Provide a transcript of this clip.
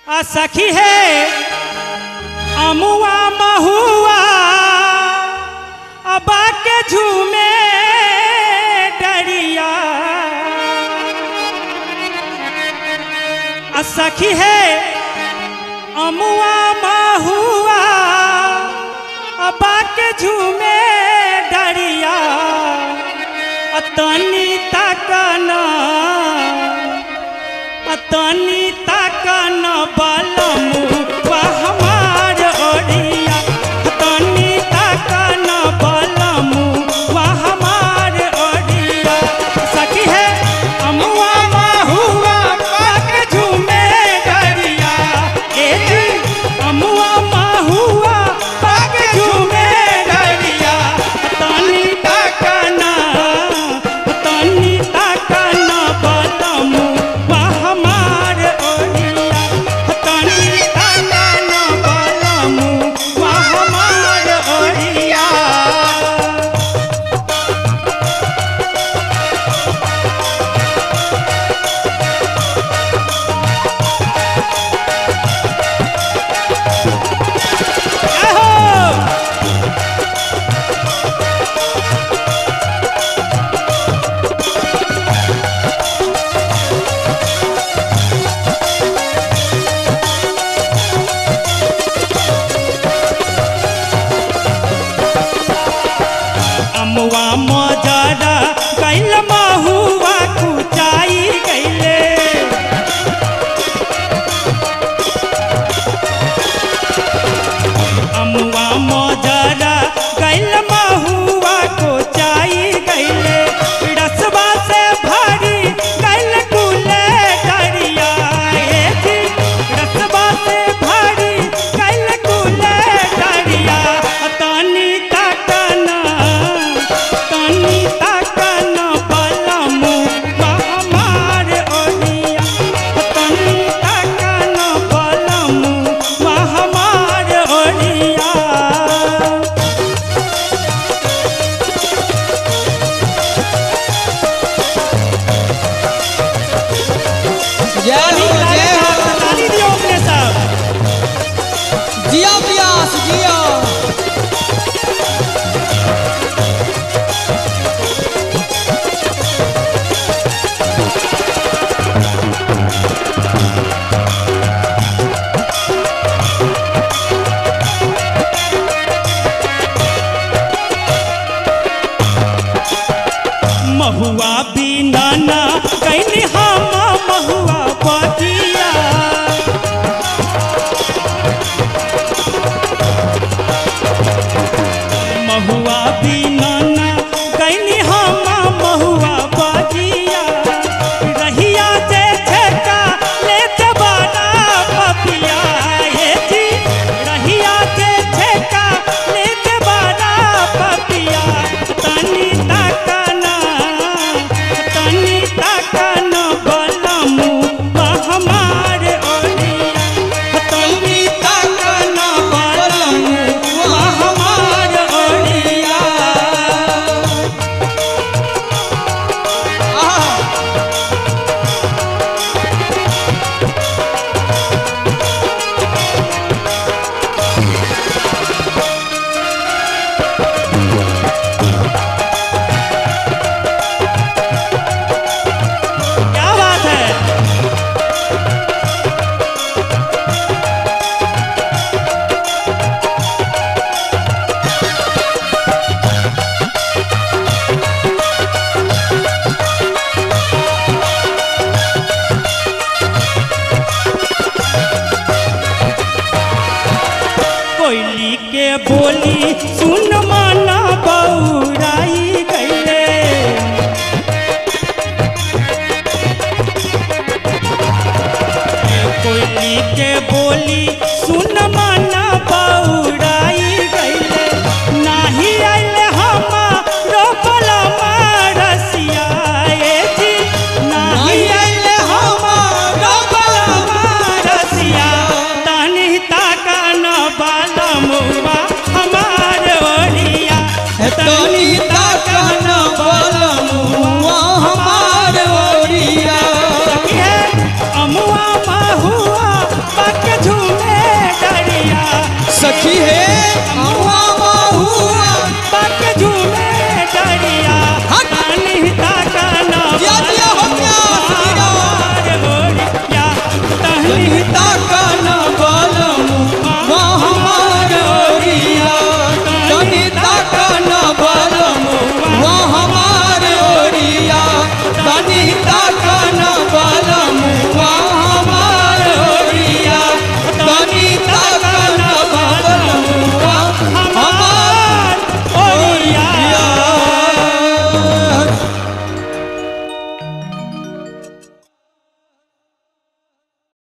आ सखी है अमुआ महुआ अबा के झूमे डरिया। आ सखी है अमुआ महुआ अबा के झूमे डरिया। तनी ताकना तनी ताकना बलमुआ हमार ओरिया। तनी ताकना बलमुआ हमार ओरिया। सखी है अमुआ महुआ बाके झूमे डरिया। ए जी अमुआ महुआ बाके झूमे डरिया। तनी ताकना तनी ताकना बलमुआ हमार ओरिया। तनी ताकना बलमुआ हमार ओरिया। आहो अमुआ मजरा कैल महुआ कुचाई गैले। अमुआ मजरा कैल महुआ कुचाई गैले। रसवा से भरी कैल कुले डरिया। हे जी रसवा से भरी कैल कुले डरिया। तनी ताकना तनी ताकना बलमुआ हमार ओरिया। तनी ताकना बलमुआ हमार ओरिया। जय हो जय हो। ताली दियो अपने सब। जिया प्यास जिया। महुआ बिना ना कैनी हम महुआ बजिया। महुआ बिना ना कैनी हम महुआ बजिया। रहिया जे छेका लेत बड़ा पपिया। हे जी रहिया जे छेका लेत बड़ा पपिया। तनी ताकना तनी ताकना बलमुआ हमार ओरिया। तनी ताकना बलमुआ हमार ओरिया। आहा क्या बात है। कोयली के बोली सुन माना बौराई गैले। कोयली के बोली सुन माना